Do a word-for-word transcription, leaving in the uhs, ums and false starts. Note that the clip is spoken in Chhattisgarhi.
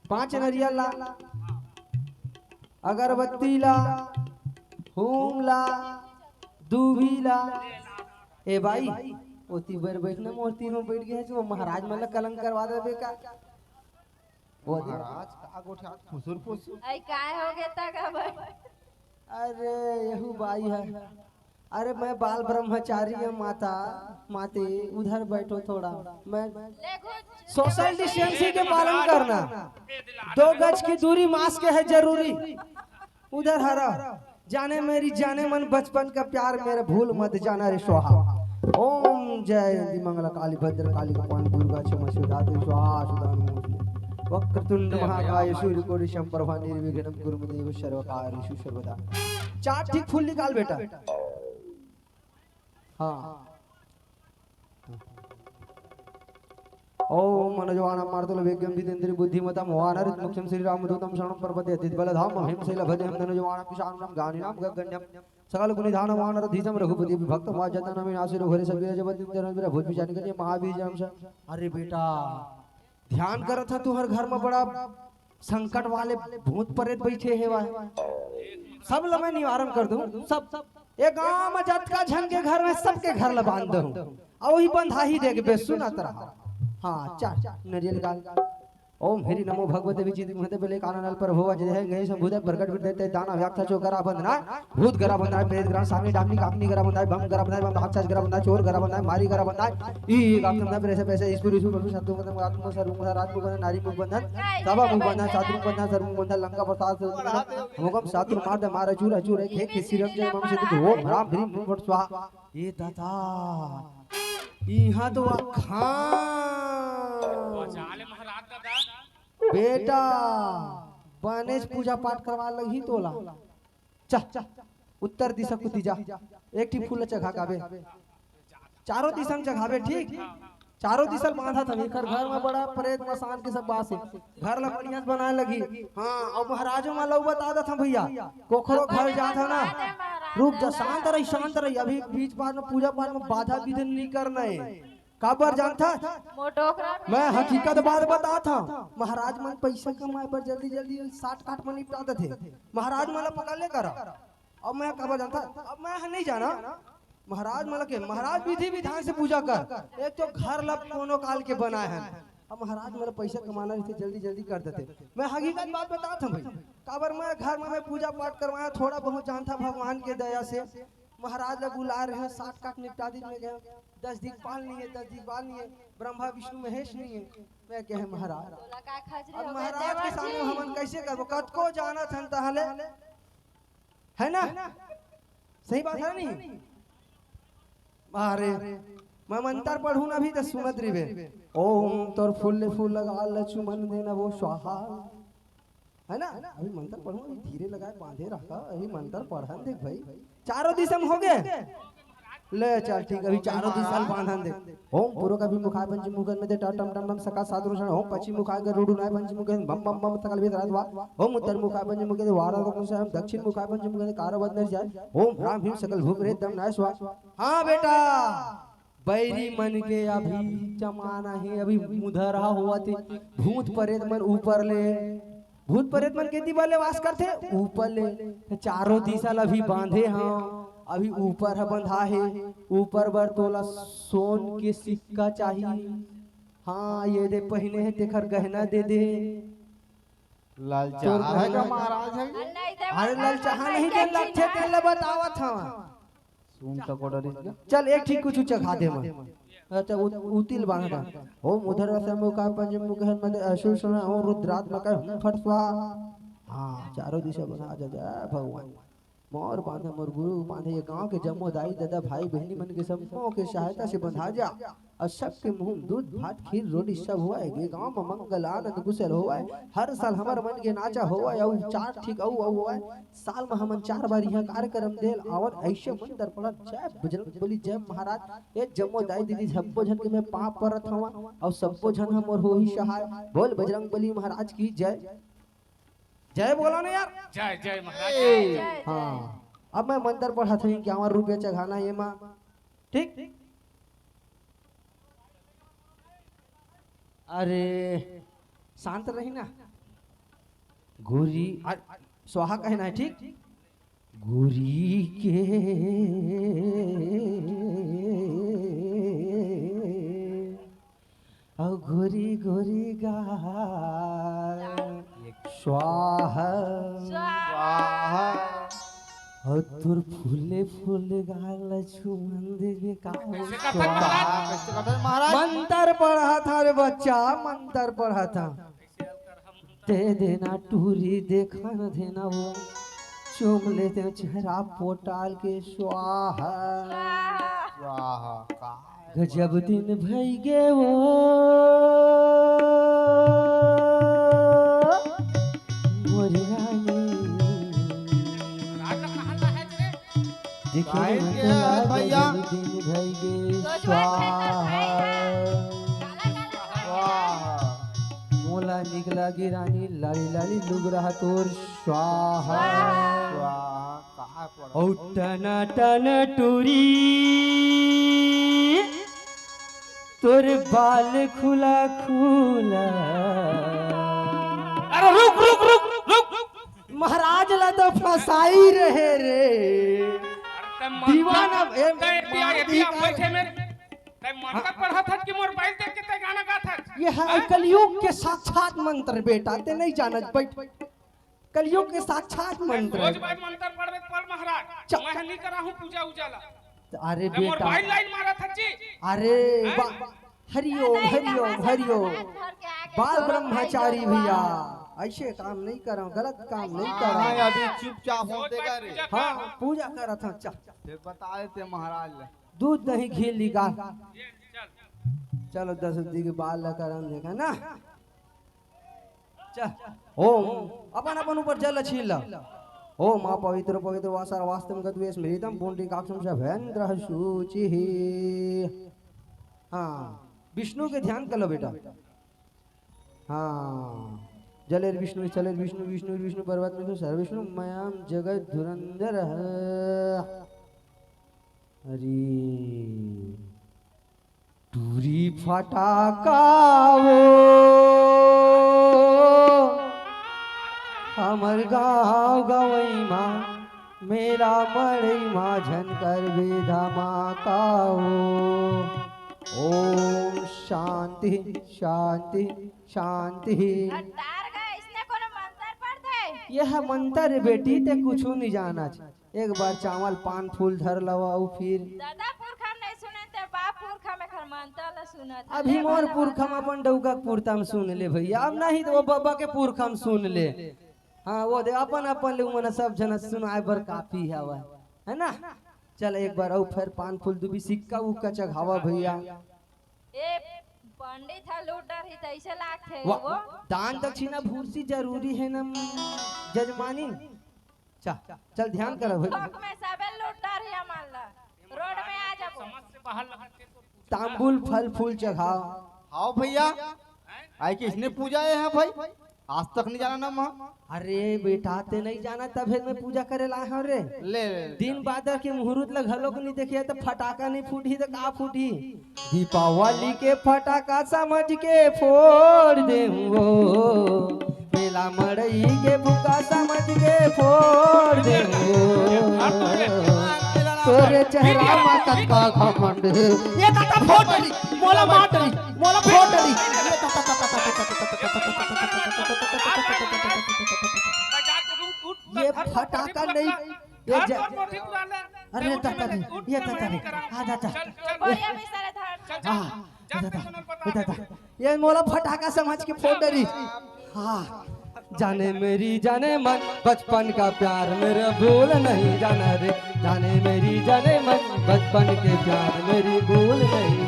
पांच नरियल ला, अगरबत्ती ला, हूम ला, दूबी ला। ए बाई, ओती बर बैठना, मोर तीर में बैठ गया है, जो महाराज मन ला कलंक करवा देबे का? वो दे। महाराज का गोठिया खुसुर फुसुर। आई काय हो गया था का भाई? अरे यहू बाई है। अरे मैं बाल ब्रह्मचारी है माता, माते उधर बैठो थोड़ा। मैं सोशल डिस्टेंसिंग के पालन करना। दो गज की दूरी, मास्क है जरूरी। उधर हरा, जाने मेरी जाने मन बचपन का प्यार मेरा भूल मत जाना रे स्वाहा। ओम जय मंगला काली भद्र काली कपाल दुर्गा क्षमा सुधा स्वाहा सुधा नमोस्तुते। वक्रतुंड महाकाय सूर्यकोटि संप्रभा निर्विघ्नं कुरु मे देव सर्वकार्येषु सर्वदा। चार ठीक फूल निकाल बेटा। हाँ। ओम मनोजवाणं मारुतं वेगं जितेन्द्रियं बुद्धिमतां वानरं मुख्यं श्रीरामदूतं शरणं प्रपद्ये। अजित बलधामं भीमशैलभदेहं धनुजवाणं विशाणूनां गहनीनां गगगण्यं सकल गुणिधान वानरधीशं रघुपति विभक्तम जतनम नासिर घोरे सभी जबत इंद्र भूत विचार निकल महावीर जम सा। अरे बेटा, ध्यान करत ह, तुहर घर में बड़ा संकट वाले भूत प्रेत बैठे हे वाय। सब ल मैं निवारण कर दूं, सब। ये गांव में जतका झन के घर में, सबके घर ल बांध दूं। अउ वही बंधाही देख बे, सुनत रहा। हाँ, चार नरियल गाल। ओम हरि नमो भगवते विचित महते बले कानन अल प्रभु अज है गए संभुदय प्रकट विद्य ते दाना व्याख्या चो गरा बंधना भूत गरा बंधना प्रेत गरा सामी डामनी कामनी गरा बंधना बम गरा बंधना बम राक्षस गरा बंधना चोर गरा बंधना मारी गरा बंधना ई गाम बंधना प्रेत पैसे ईश्वर ईश्वर प्रभु शत्रु बंधन आत्मा सर्व बंधन रात बंधन नारी मुख बंधन सभा मुख बंधन साधु बंधन सर्व बंधन लंका प्रसाद मुगम साधु मार दे मार चूर चूर एक एक सिरम जय मम सिद्धि ओम राम भ्रीम भ्रूम फट स्वाहा। ए दादा, इहाँ तो अखान। बचा ले महाराज दादा। बेटा, बनेच पूजा पाठ करवा लगही तोला। चल, उत्तर दिशा कुती जा, एक ठी फूल चघा काबे, चारों दिशा में चघाबे, ठीक? चारों दिशा ल बांधत हवे, एकर घर में बड़ा प्रेत मसान के सब बास हे। घर ला बढ़िया से बनाए लगी। हाँ, अउ महाराजो मन ला बता देत हन भैया, कोखरो घर जात ह ना, रुक जा, शांत रही, शांत रही। अभी बीच पार में पूजा पाठ में बाधा विघ्न नहीं करना है। काबर जानथा? मोर डोकरा में मैं हकीकत बात बतात हंव। महाराज मन पैसा कमाए बर जल्दी जल्दी shortcut में निपटा देथे। महाराज मन ला पकड़ ले करा। अब मैं काबर जानथा? अब मैं ह नहीं जाना। महाराज मन ला के, महाराज विधि विधान से पूजा कर। एक तो घर ला कोनो काल के बनाए हन। अब महाराज मन ला पैसा कमाना रहिथे, जल्दी जल्दी कर देथे। मैं हकीकत बात बतात हंव भाई। काबर मैं घर में मैं पूजा पाठ करवाया, थोड़ा बहुत जानथा भगवान के दया से। महाराज ला बुलाए रहेंव, shortcut निपटा दिन में गए। दस दिक्पाल नहीं है, दस दिग्पाल नहीं है, ब्रह्मा विष्णु महेश नहीं है। मैं कहे महाराज, तोला का खजरी अब हो गए, महाराज के देवर सामने जी। हमन कैसे करबो? कतको जानत हन तहले, है ना? सही बात है नहीं? अरे, मैं मंत्र पढ़ूं ना अभी तो सुनत रहिबे। ओम तोर फूल ले फूल लगा लक्ष्मण देना वो स्वाहा। है ना? अभी मंत्र पढ़ूं, अभी धीरे लगाए बांधे रहा, अभी मंत्र पढ़न देख भाई। चारों दिशा में हो गए? ले चल ठीक, अभी चारों दिशा ल बांधन दे। ओम पूर्व अभिमुखाय पंचमुखन में दे टम टम टम सका साधु षण। ओम पश्चिम मुखाय गरुड़ उड़ाय पंचमुख बम बम बम सकल वेद राजवा। ओम उत्तर मुखाय पंचमुख दे वारा लोक से हम दक्षिण मुखाय पंचमुख दे कारवत नर जाय। ओम राम भीम सकल भूप रे दम नाय स्वा। हाँ बेटा, बैरी मन के अभी जमाना हे, अभी मुधरहा होवत हे, भूत प्रेत मन ऊपर ले, भूत प्रेत मन केती बर ले वास करथे? ऊपर ले। त चारों दिशा ल अभी बांधे हंव, अभी ऊपर ह बंधा हे, ऊपर बर तोला सोन के सिक्का चाही। हाँ, ये दे पहिने हे, तेखर गहना दे दे। लाल तोर चाहा है का महाराज है? अरे लाल चाहा नहीं, तेन लगथे, तेन ल बतावत हंव। सुन तो कोडरिस ना। चल, एक ठीक कुछ चखा दे मैं। अच्छा, उ-, उतिल बांधा। ओम उधर से मुखा पंच मुख है मद असुर सुना, ओम रुद्रात्मक है, हम फट स्वाहा। हाँ, चारों दिशा बना जा, जय भगवान। मोर बांधा, मोर गुरु बांधा, ये गांव के जम्मो दाई, ददा, भाई, बहनी मन के सबो के सहायता से बंधा जा। अउ सबके मुंह म दूध, भात, खीर, रोटी सब होवय। ये गांव म मंगल आनंद कुशल होवय। हर साल हमर मन के नाचा होवय, अउ चार ठीक अउ, अउ होवय। साल म हमन चार बार इहाँ कार्यक्रम देल आवन। अइसे मंत्र पढ़त, जय बजरंग बली, जय महाराज। ये जम्मो दाई दीदी सब्बो झन के मैं पाँव परत हवं, अउ सब्बो झन ह मोर होही सहाय। बोल बजरंग बली महाराज की जय। जय बोला ना यार। जय जय महाराज। ए, हाँ, अब मैं मंत्र पढ़त हवं, इक्यावन रुपया चघाना हे एमा। ठीक? अरे, शांत रही ना। गोरी, आ, स्वाहा कहना है, ठीक? गोरी के अउ गोरी गोरी गाल स्वाहा। स्वाहा। अउ तोर फूले फूले गाल ल छुअन देबे का हो स्वाहा। मंतर पढ़त हंव रे बच्चा, मंतर पढ़त हंव। दे देना टूरी, देखन देना वो, चूम लेतेंव चेहरा पोटाल के स्वाहा। स्वाहा। का गजब दिन भई गे वो, मोरी रानी। देखे काहे रे के भैया? दिन भई गे स्वाहा। वाह। मोला निक लागे रानी, लाली लाली लुगरा तोर स्वाहा। स्वाहा। कहाँ पड़ा? औ टना टन टूरी, तोर बाल खुला खुला। अरे रुक, रुक, रुक, रुक। महाराज ला तो फंसाई रहे रे। अरे तै मंतर, दीवाना, ए, तै एतिया, मार एतिया दी का? बैठे में, तै मंतर पढ़त हस कि मोर बाल देख के तै गाना गात हस? ये है कलयुग के साक्षात मंत्र बेटा, तै नहीं जानत, बैठ। कलयुग के साक्षात मंत्र। रोज भाई मंत्र पढ़बे पढ़ महाराज। च- मैं नहीं करा हूँ पूजा उजा ला। अरे तै मोर बेटा। बाल लाइन मारत हस जी। अरे हैं? बा-, हरिओम, हरिओम, हरिओम। बाल ब्रह्मचारी भैया, ऐसे काम नहीं करो, गलत काम नहीं करो। हाँ, अभी चुपचाप हो देगा रे। हाँ, पूजा करत हंव, चल। फिर बता देते महाराज ले। दूध दही घी लिगा। चलो दस दी के बाल ला करन देखा ना। चल। ओम, अपन अपन ऊपर जल छील ला। ओम आ पवित्र पवित्र वासर वास्तम गद्वेश मृतम पुंडरीकाक्षम सभेंद्र सूचिः। हाँ, विष्णु के ध्यान कर लो बेटा। हाँ, जलेर विष्णु, स्थलेर विष्णु, विष्णु, विष्णु, पर्वत विष्णु, सर्व विष्णु, मयाम जगत धुरंधर। अरे, टूरी फटाका वो, हमर गांव गंवई मा, मेला मड़ई मा झन करबे धमाका वो। ओम शांति, शांति, शांति। अरे तार गा, इसने कोनो मंतर पढ़थे? ये है मंतर रे बेटी, तै कुछू नहीं जाना। एक बार चावल पान फूल धर लवा अउ फिर। दादा पुरखा नहीं सुने ते बाप पुरखा में खरमानता ला सुनत। अभी मोर पुरखा में अपन डउका के पुरता में सुन ले भैया, अब नहीं तो वो बाबा के पुरखा में सुन ले। हाँ, वो दे अपन अपन ले उमन सब जना सुनाए बर काफी हवय, है ना? चल एक बार अउ फिर पान फूल दुबी सिक्का उक्का चघावा भैया। ए पंडित ह लूट डरही तैसे लागथे वाह, वो। दान दक्षिणा भूसी जरूरी है ना जजमानी। चा, चल ध्यान करो भाई। थोक में सबे लूट डरही हमन ला। रोड में आ जाबो। तांबूल फल फूल चढ़ाओ। हाव भैया, आए किसने पूजा है भाई? आज तक नहीं जाना ना माँ। अरे बेटा, ते नहीं जाना तभे मैं पूजा करे ला हूँ रे। ले, ले, ले। दिन बादर के मुहूर्त ला घलोक नहीं देखिया तो फटाका नहीं फूटही तो का फूटही? दीपावली के फटाका समझ के फोड़ देहूं वो, मेला मड़ई के फुका समझ के फोड़ देहूं वो। तोरे चेहरा मा कतका घमंड हे। ये दादा फोड़ डरी, मोला मार डरी, मोला फोड़ डरी। ये फटाका नहीं, ये ज-, अरे दादा रे, ये दादा रे, आ दादा। बढ़िया भी सारे धार। हाँ, दादा, दादा, ये मोला फटाका समझ के फोड़ डरी। हाँ। जाने मेरी जाने मन, बचपन का प्यार मेरा भूल नहीं जाना रे। जाने मेरी जाने मन, बचपन के प्यार मेरी भूल नहीं